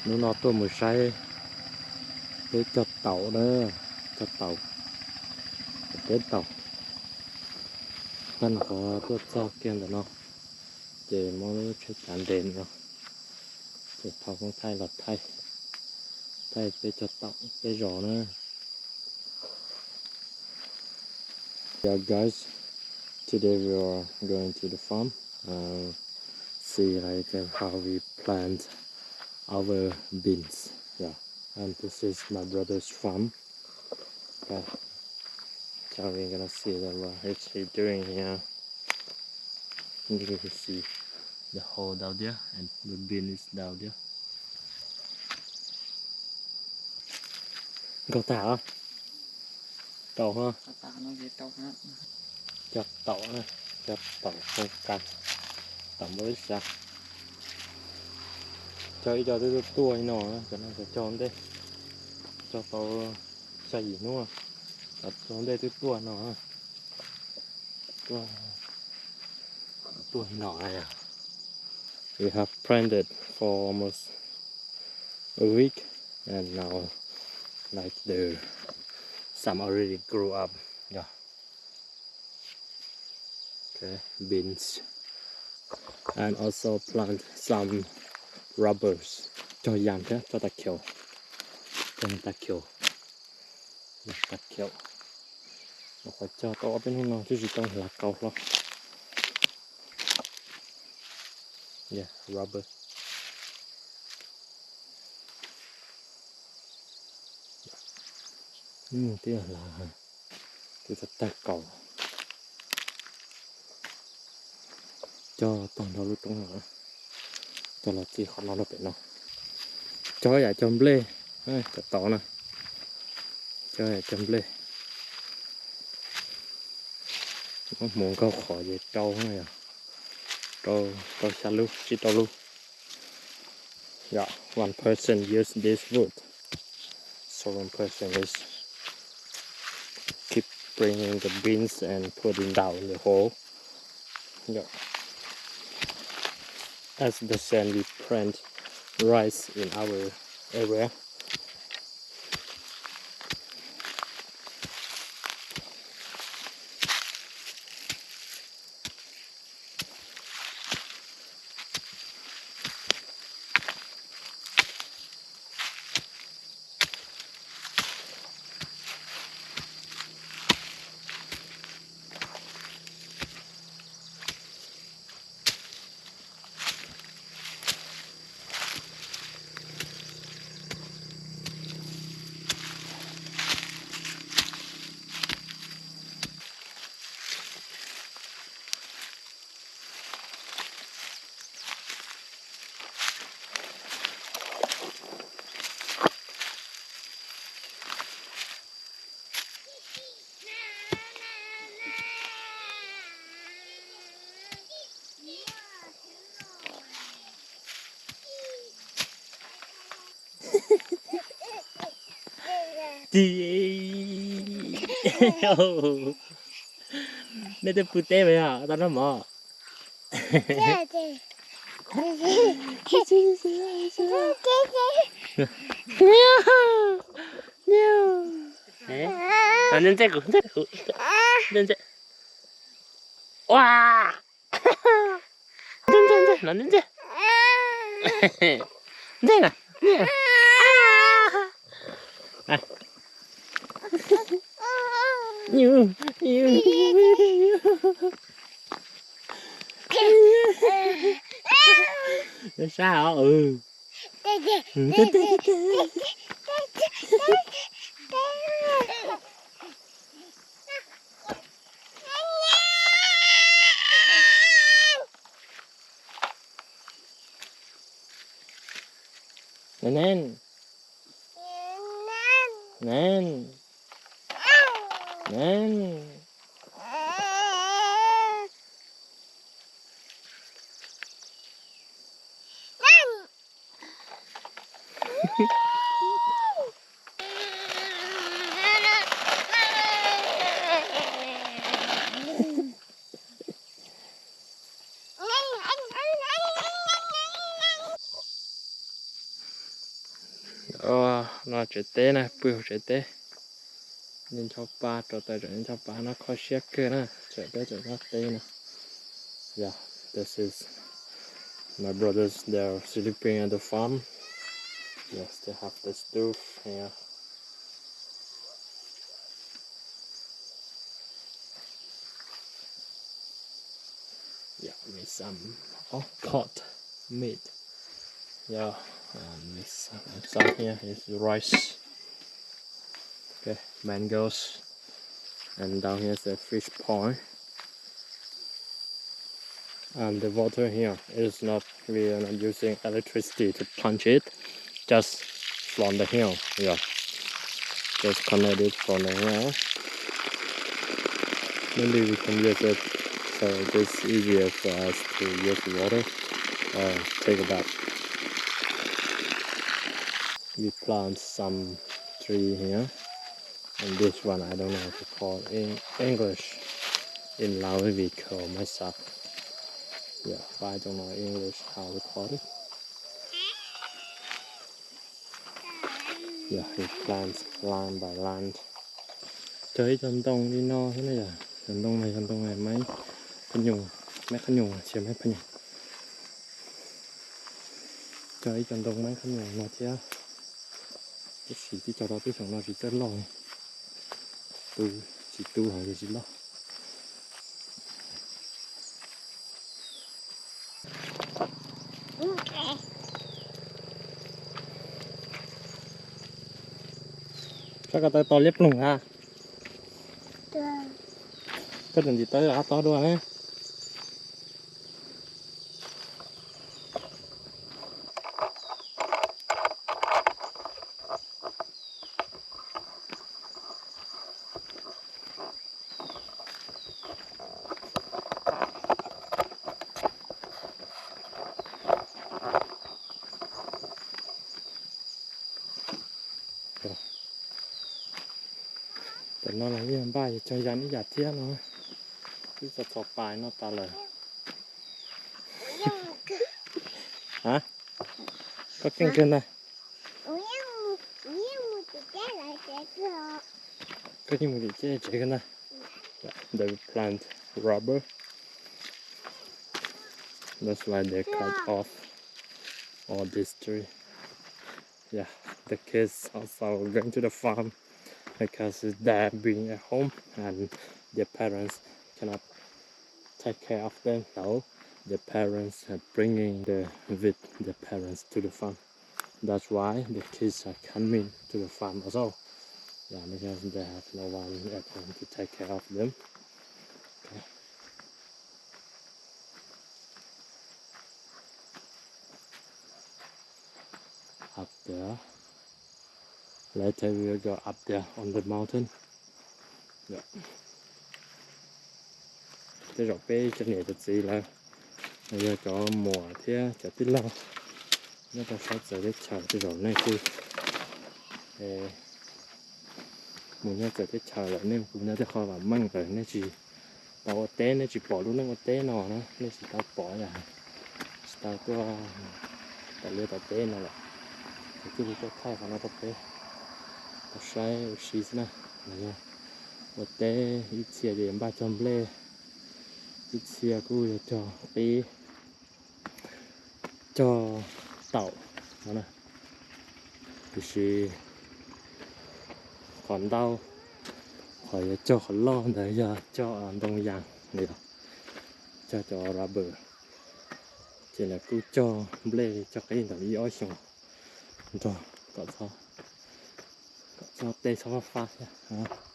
Hnub no tuaj mus saib peb cog taum na, cog taum, peb taum. Tag no qhov tuaj txog kiag ntawm no, ces muab lub tsheb cav nres no, ces thauj koob thaij los thaij, thaij peb cog taum peb zos na. Yeah, guys, today we are going to the farm. Uh, see like uh, how we plant our beans. Yeah, and this is my brother's farm. Yeah. So we're gonna see that what is he doing here. You can see the hole down there and the bean is down there. Nkaug tag os. Rau ha. Cog taum, cog taum, taum npua ib sab. Cog ib co twb tuaj tuaj li no, cov no cog ntej, cog tau xya yim hnub, cov ntej twb tuaj no. Tuaj, tuaj li no. We have planted for almost a week, and now, like, the some already grew up. Yeah. Okay, beans. And also plant some rubbers. Cog yam thiab, cog tag khiu. Cog tag khiu. Tag khiu. Qhov cog tau ob peb hnub no twb tsis tau hlav kaus hlo. Yeah, rubber. Twb hlav, twb tag kaus. Cog tag nrho lub roob no, cog los txij qhov no rau pem no. Cog yam cog nplej, cov tod na. Cog yam cog nplej. Muab hmuv nkaug qhov ces rau na yog. Rau, rau xya lub, tsib rau lub. Yeah, one person use this wood. So one person is keep bringing the beans and putting down in the hole. Yeah. As the same, we plant rice in our area. Nej twb pw teb mas yog tau noj mov. Ntse, ntse kuv, ntse kuv, ntse, ntse. Ua, ntse, ntse, ntse, no ntse, ntse, ntse na. Sab os. Nen, nen, nen. Ua, no tsev teb na, pw hauv tsev teb. Nyob ncho pa, rau taws tseem nyob ncho pa no, kho siab kawg na, tseem peb tseem nyob teb no. Yeah, this is my brothers, they're sleeping at the farm. Yes, they have the stove here. Yeah, with some, oh, pot meat. Yeah, and with some, some here is rice. Okay, mangoes. And down here is a fish pond. And the water here is not, we are not using electricity to punch it, just from the hill. Yeah, just connect it from the hill. Maybe we can use it, so it's easier for us to use the water or take a bath. We plant some tree here, and this one I don't know how to call in English. In Lao we call maiv xav. Yeah, but I don't know English how to call it. Yeah, we plant line by line. Cog ib co ntoo li no xwb na yom. Cov ntoo no yog ntoo maiv phaj nyum, maiv phaj nyum, tsis yog maiv phaj nyum. Cog ib co ntoo maiv phaj nyum no thiab. Tab sis twb cog tau tej xyoo no tsis txawj loj li. Tu, tsis tu hos yog tsis loj. Sab ko taw tos liab ploog a. Koj tseem ntim tawb qab tob dua ne. Tam no los yeej npaj yuav cog yam ib yam thiab no. Twb txog txog pais no tas lawm. A, koj keej kawg ntag. Koj yeej mus tim tsev kawg ntag. They plant rubber. That's why they cut off all this tree. Yeah, the kids also going to the farm because his dad being at home and their parents cannot take care of them. So the parents are bringing the, with the parents to the farm. That's why the kids are coming to the farm also. Yeah, because they have no one at home to take care of them. Okay. Up there. Later we will go up there on the mountain. Tej zaum peb cov niam cov txiv lawv, los yog cov muam thiab cov tij laug nyob rau sab txawv teb chaws tej zaum nej kuj mus nyob txawv teb chaws lawm, nej kuj nyob tej qhov vam meej lawm, nej tsis tau ua teb, nej tsis pom lub neej ua teb no na, nej tsis tau pom yam, tsis tau tuaj tom liaj tom teb no lawm. Ces thiaj li tuaj thaij qhov no rau peb tau saib ua si xwb na. Los yog ua teb ib txhia ces npaj cog nplej, ib txhia kuj yog cog qib, cog taum no na. Tiam sis qhov ntau, qhov yuav cog qhov loj ntawd yog cog ntoo yas, yog cog cov rubber. Ces lawv kuj cog nplej cog qib ntawm ib ob xyoos nrog kom txhob, kom txhob tej txhob fab fab thiab.